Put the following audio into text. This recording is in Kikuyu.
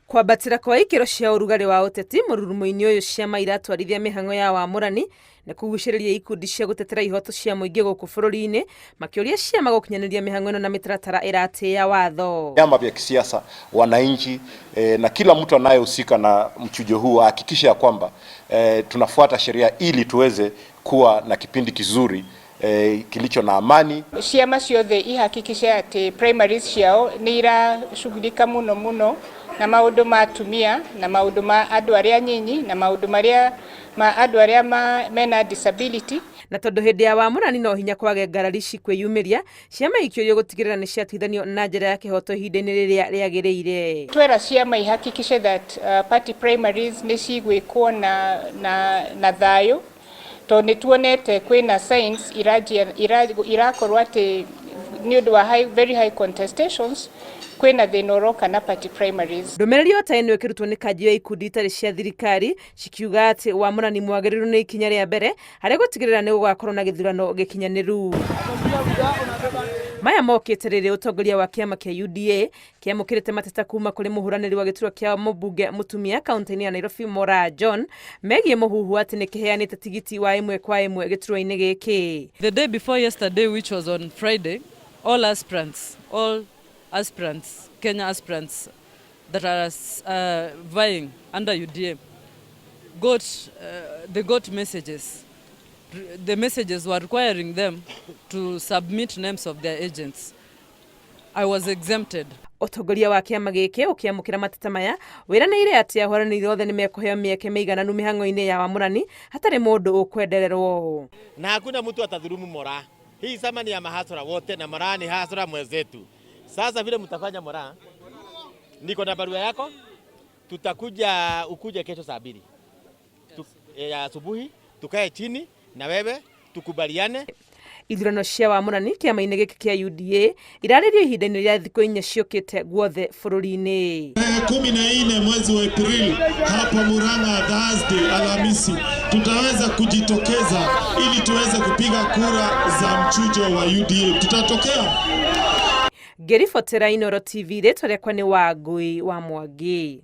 Kwambatĩra kwa ikĩro cia ũrugarĩ wa ũteti mũrurumo-inĩ ũyũ ciama iratwarithia mĩhang'o ya wamũrani nĩ kũgucĩrĩria ikundi cia gũtetera ihoto cia mũingĩ gũkũ bũrũri-inĩ makĩũria ciama gũkinyanĩria mĩhang'o ĩno na mĩtaratara ĩratĩĩa watho. Vyama vya kisiasa, wananchi na kila mtu anayehusika na mchujo huu ahakikishe ya kwamba tunafuata sheria ili tuweze kuwa na kipindi kizuri kilicho na amani. Ciama ciothe ihakikishe atĩ primaries ciao nĩ irashughulika mũno mũno na maũndũ ma atumia na maũndũ ma andũ arĩa anyinyi na maũndũ marĩa ma andũ arĩa mena disability. Na tondũ hĩndĩ ya wamũrani no hinya kwage ngarari cikwĩyumĩria, ciama ikĩũrio gũtigĩrĩra nĩ ciatuithanio na njĩra ya kĩhoto ihinda-inĩ rĩrĩa rĩagĩrĩire. Twera ciama ihakikishe that party primaries nĩ cigwĩkwo na thayũ, tondũ nĩ tuonete kwĩna signs irakorwo atĩ nĩ ũndũ wa very high contestations kwĩna thĩna ũroka na party primaries. Ndũmĩrĩri o ta ĩno ĩkĩrutwo nĩ kanjũ ya ikundi itarĩ cia thirikari cikiuga atĩ wamũrani mwagĩrĩru nĩ ikinya rĩa mbere harĩ gũtigĩrĩra nĩ gũgakorwo na gĩthurano gĩkinyanĩru. Maya mokĩte rĩrĩa ũtongoria wa kĩama kĩa UDA kĩamũkĩrĩte mateta kuma kũrĩ mũhũranĩri wa gĩturwa kĩa mũmbunge mũtumia kaunti-inĩ ya Nairobi Moraa John megiĩ mũhuhu atĩ nĩ kĩheanĩte tigiti wa ĩmwe kwa ĩmwe gĩturwa-inĩ gĩkĩ. The day before yesterday, which was on Friday, all aspirants, Kenya aspirants that are vying under UDA, they got messages. The messages were requiring them to submit names of their agents. I was exempted. Ũtongoria wa kĩama gĩkĩ ũkĩamũkĩra mateta maya wĩranĩire atĩ ahũranĩri othe nĩ mekũheo mĩeke mĩigananu mĩhang'o-inĩ ya wamũrani hatarĩ mũndũ ũkwendererwo. Na hakuna mtu atadhulumu Moraa. Hii chama ni ya mahasla wote na Moraa ni hustler mwenzetu. Sasa vile mtafanya Moraa, niko na barua yako, tutakuja ukuje kesho saa 2 ya asubuhi, tukae chini na wewe tukubaliane. Ithurano cia wamũrani kĩama-inĩ gĩkĩ kĩa UDA irarĩrio ihinda-inĩ rĩa thikũ 4 ciũkĩte guothe bũrũri-inĩ. Tarehe 14 mwezi wa Aprili hapa Murang'a, Thursday, Alhamisi, tutaweza kujitokeza ili tuweze kupiga kura za mchujo wa UDA. Tutatokea. Ngĩribotera Inooro TV, rĩtwa rĩakwa nĩ Wangui wa Mwangi.